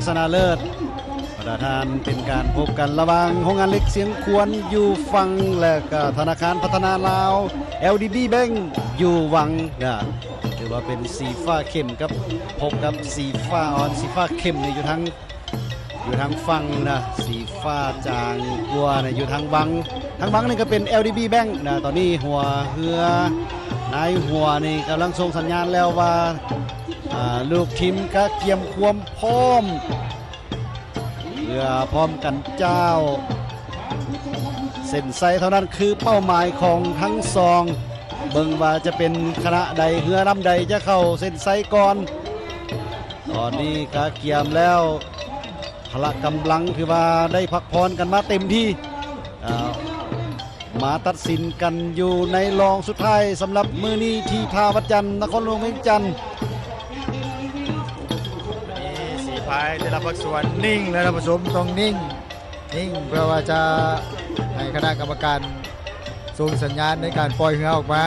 ຊະນະເລີດ ປະທານ ເປັນການພົບກັນລະຫວ່າງໂຮງງານເຫຼັກຊຽງຂວນຢູ່ຝັ່ງ ແລະກະທະນາຄານພັດທະນາລາວ ແອລດີບີ ແບັງ ຢູ່ຫວັງນະ. ຖືວ່າເປັນສີຟ້າເຂັ້ມກັບ ພົບກັບສີຟ້າອ່ອນ ສີຟ້າເຂັ້ມນີ້ຢູ່ທາງ ຢູ່ທາງຝັ່ງນະ ສີຟ້າຈາງກວ່ານະ ຢູ່ທາງຫວັງ. ທາງຫວັງນີ້ກໍເປັນ ແອລດີບີ ແບັງນະ. ຕອນນີ້ຫົວເຮືອ ນາຍຫົວນີ້ກຳລັງສົ່ງສັນຍານແລ້ວວ່າ ອ່າ ລູກທີມກະກຽມຄວາມພ້ອມ ເພື່ອພ້ອມກັນຈ້າວເສັ້ນໄຊເທົ່ານັ້ນຄືເປົ້າໝາຍຂອງທັງສອງ. ເບິ່ງວ່າຈະເປັນຄະນະໃດ ເຮືອລຳໃດຈະເຂົ້າເສັ້ນໄຊກ່ອນ. ຕອນນີ້ກະກຽມແລ້ວ ພະລະກຳລັງຖືວ່າໄດ້ພັກຜ່ອນກັນມາເຕັມທີ່ ອ່າ ມາຕັດສິນກັນຢູ່ໃນລອງສຸດທ້າຍສຳລັບມື້ນີ້ທີ່ທ່າວັດຈັນ ນະຄອນຫຼວງວຽງຈັນ. ນີ້ສີພາຍແຕ່ລະພາກສ່ວນນິ່ງແລ້ວທ່ານຜູ້ຊົມ ຕ້ອງນິ່ງ ນິ່ງ ເພື່ອວ່າຈະໃຫ້ຄະນະກຳມະການສົ່ງສັນຍານໃນການປ່ອຍເຮືອອອກມາ.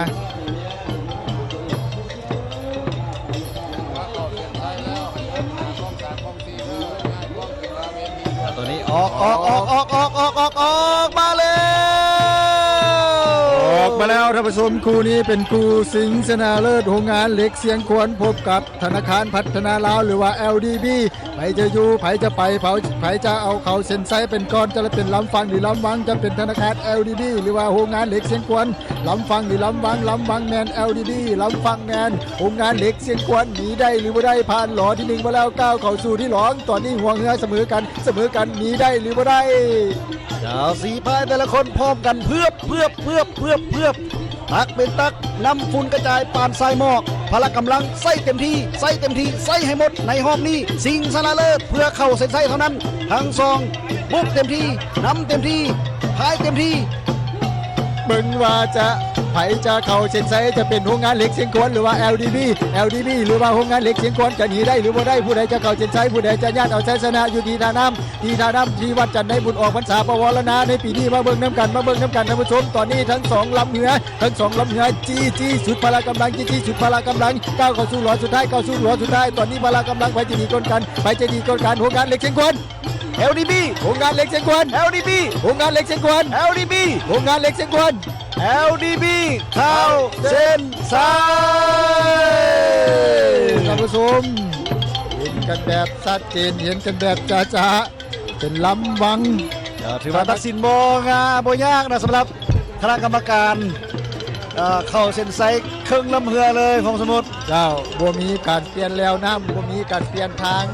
ຕົວນີ້ອອກ ອອກ ອອກ ອອກ ອອກ ອອກ ອອກ ອອກມາແລ້ວ ອອກມາແລ້ວທ່ານຜູ້ຊົມ. ຄູ່ນີ້ເປັນຄູ່ຊິງຊະນະເລີດ ໂຮງງານເຫຼັກຊຽງຂວນ ພົບກັບທະນາຄານພັດທະນາລາວ ຫຼືວ່າ ແອລດີບີ. ໃຜຈະຢູ່ ໃຜຈະໄປ ເຜົາ ໃຜຈະເອົາເຂົ້າເສັ້ນໄຊເປັນກ່ອນ ຈະເປັນລຳຝັ່ງ ຫຼືລຳວັງ ຈະເປັນທະນາຄານ ແອລດີບີ ຫຼືວ່າໂຮງງານເຫຼັກຊຽງຂວນ. ລຳຝັ່ງ ຫຼືລຳວັງ ລຳວັງແມ່ນ ແອລດີບີ ລຳຝັ່ງແມ່ນໂຮງງານເຫຼັກຊຽງຂວນ. ໜີໄດ້ ຫຼືບໍ່ໄດ້ ຜ່ານຫຼໍທີໜຶ່ງມາແລ້ວ ກ້າວເຂົ້າສູ່ທີສອງ. ຕອນນີ້ຫົວເຮືອສະເໝີກັນ ສະເໝີກັນ ໜີໄດ້ ຫຼືບໍ່ໄດ້. ເຈົ້າ ສີພາຍແຕ່ລະຄົນພ້ອມກັນ ເພືອບ ເພືອບ ເພືອບ ເພືອບ ເພືອບ ຕັກເປັນຕັກ ນຳຝຸ່ນກະຈາຍປານສາຍໝອກ. ພະລະກຳລັງໃຊ້ເຕັມທີ່ ໃຊ້ເຕັມທີ່ ໃຊ້ໃຫ້ໝົດໃນຮອບນີ້. ຊິງຊະນະເລີດເພື່ອເຂົ້າເສັ້ນໄຊເທົ່ານັ້ນ. ທັງສອງບຸກເຕັມທີ່ ນຳເຕັມທີ່ ພາຍເຕັມທີ່. ເບິ່ງວ່າຈະ ໃຜຈະເຂົ້າເສັ້ນໄຊ ຈະເປັນໂຮງງານເຫຼັກຊຽງຂວນ ຫຼືວ່າ ແອລດີບີ ແອລດີບີ ຫຼືວ່າໂຮງງານເຫຼັກຊຽງຂວນ ຈະໜີໄດ້ ຫຼືບໍ່ໄດ້. ຜູ້ໃດຈະເຂົ້າເສັ້ນໄຊ ຜູ້ໃດຈະຍາດເອົາໄຊຊະນະຢູ່ທີ່ທ່ານ້ຳ ທີ່ທ່ານ້ຳ ທີ່ວັດຈັນ ໃນບຸນອອກພັນສາປະວໍລະນາໃນປີນີ້. ມາເບິ່ງນຳກັນ ມາເບິ່ງນຳກັນທ່ານຜູ້ຊົມ. ຕອນນີ້ທັງສອງລຳເຮືອ ທັງສອງລຳເຮືອຈີ້ ຈີ້ສຸດພະລະກຳລັງ ຈີ້ ຈີ້ສຸດພະລະກຳລັງ ກ້າວເຂົ້າສູ່ຫຼໍສຸດທ້າຍ ເຂົ້າສູ່ຫຼໍສຸດທ້າຍ. ຕອນນີ້ພະລະກຳລັງໃຜຈະດີກ່ອນກັນ ໃຜຈະດີກ່ອນກັນ. ໂຮງງານເຫຼັກຊຽງຂວນ ແອລດີບີ ໂຮງງານເຫຼັກຊຽງຂວນ ແອລດີບີ ໂຮງງານເຫຼັກຊຽງຂວນ ແອລດີບີ ໂຮງງານເຫຼັກຊຽງຂວນ ແອລດີບີ ເຂົ້າເສັ້ນໄຊ. ທ່ານຜູ້ຊົມ ເຫັນກັນແບບຊັດເຈນ ເຫັນກັນແບບຈະໆ ເປັນລຳວັງ. ເອີ ຖືວ່າຕັດສິນບໍ່ງ່າ ບໍ່ຍາກນະ ສຳລັບຄະນະກຳມະການ ເອີ ເຂົ້າເສັ້ນໄຊເຄິ່ງລຳເຮືອເລີຍ ພອງສະໝຸດ. ເຈົ້າ ບໍ່ມີການປ່ຽນແລວນ້ຳ ບໍ່ມີການປ່ຽນທາງ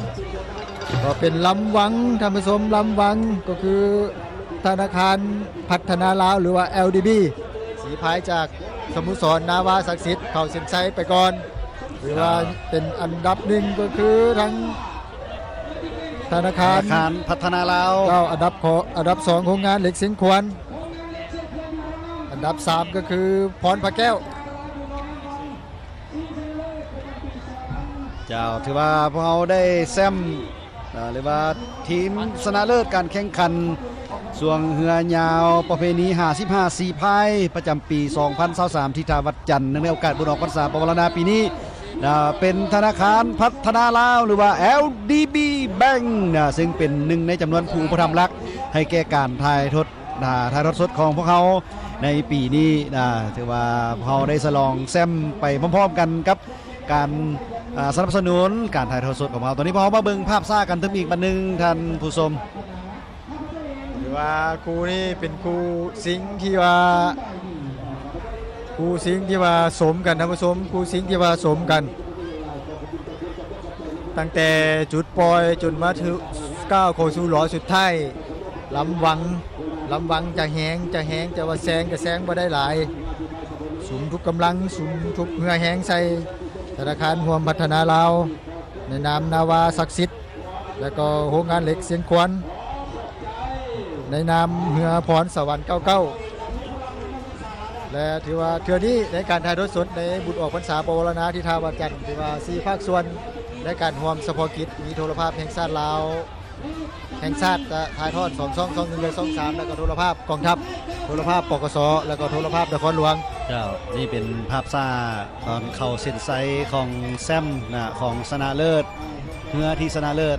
ກໍເປັນລຳວັງ ທ່ານຜູ້ຊົມ ລຳວັງ ກໍຄືທະນາຄານພັດທະນາລາວ ຫຼືວ່າ ແອລດີບີ ສີພາຍຈາກສະໂມສອນນາວາສັກສິດ ເຂົ້າເສັ້ນໄຊໄປກ່ອນ ຖືວ່າເປັນອັນດັບໜຶ່ງ ກໍຄືທາງທະນາຄານ ທະນາຄານພັດທະນາລາວ. ເຈົ້າ ອັນດັບ ອັນດັບສອງ ໂຮງງານເຫຼັກຊຽງຂວນ ອັນດັບສາມ ກໍຄືພອນພະແກ້ວ. ເຈົ້າ ຖືວ່າພວກເຮົາໄດ້ແຊ້ມ ເອີ ຫຼືວ່າທີມຊະນະເລີດການແຂ່ງຂັນຊ່ວງເຮືອຍາວປະເພນີຫ້າສິບຫ້າສີພາຍ ປະຈຳປີສອງພັນຊາວສາມ ທີ່ທ່າວັດຈັນ ເນື່ອງໃນໂອກາດບຸນອອກພັນສາປະວາລະນາປີນີ້ ເປັນທະນາຄານພັດທະນາລາວ ຫຼືວ່າ ແອລດີບີ ແບັງ ນະ ຊຶ່ງເປັນໜຶ່ງໃນຈຳນວນຜູ້ອຸປະຖຳຫຼັກໃຫ້ແກ່ການຖ່າຍທອດ ອ່າ ຖ່າຍທອດສົດຂອງພວກເຮົາໃນປີນີ້ນະ ຖືວ່າເຮົາໄດ້ສະຫຼອງແຊ້ມໄປພ້ອມໆກັນກັບການ ອ່າ ສະໜັບສະໜູນການຖ່າຍທອດສົດຂອງເຮົາ. ຕອນນີ້ພວກເຮົາມາເບິ່ງພາບຊ້າກັນຕື່ມອີກບັດໜຶ່ງ ທ່ານຜູ້ຊົມ. ຖືວ່າຄູ່ນີ້ເປັນຄູ່ຊິງທີ່ວ່າ ຄູ່ຊິງທີ່ວ່າສົມກັນ ທ່ານຜູ້ຊົມ ຄູ່ຊິງທີ່ວ່າສົມກັນ ຕັ້ງແຕ່ຈຸດປ່ອຍຈົນມາເຖິງ ກ້າວເຂົ້າສູ່ຫຼໍສຸດທ້າຍ ລຳວັງ ລຳວັງຈະແຮງ ຈະແຮງ ຈະວ່າແຊງກະແຊງບໍ່ໄດ້ຫຼາຍ ສຸມທຸກກຳລັງ ສຸມທຸກເຫື່ອແຮງໃສ່ທະນາຄານຮ່ວມພັດທະນາລາວ ໃນນາມນາວາສັກສິດ ແລະກໍໂຮງງານເຫຼັກຊຽງຂວນ ໃນນາມເຮືອພອນສະຫວັນເກົ້າເກົ້າ. ແລະ ຖືວ່າເທື່ອນີ້ໃນການຖ່າຍທອດສົດໃນບຸນອອກພັນສາປະວາລະນາທີ່ທ່າວັດຈັນ ຖືວ່າສີ່ພາກສ່ວນໃນການຮ່ວມສະເພາະກິດ ມີໂທລະພາບແຫ່ງຊາດລາວ ແຫ່ງຊາດຈະຖ່າຍທອດສອງຊ່ອງ ຊ່ອງໜຶ່ງ ແລະ ຊ່ອງສາມ ແລະກໍໂທລະພາບກອງທັບ ໂທລະພາບ ປກສ ແລະກໍໂທລະພາບນະຄອນຫຼວງ. ເຈົ້າ ນີ້ເປັນພາບຊ້າຕອນເຂົ້າເສັ້ນໄຊຂອງແຊ້ມນະ ຂອງຊະນະເລີດ ເຮືອທີ່ຊະນະເລີດ.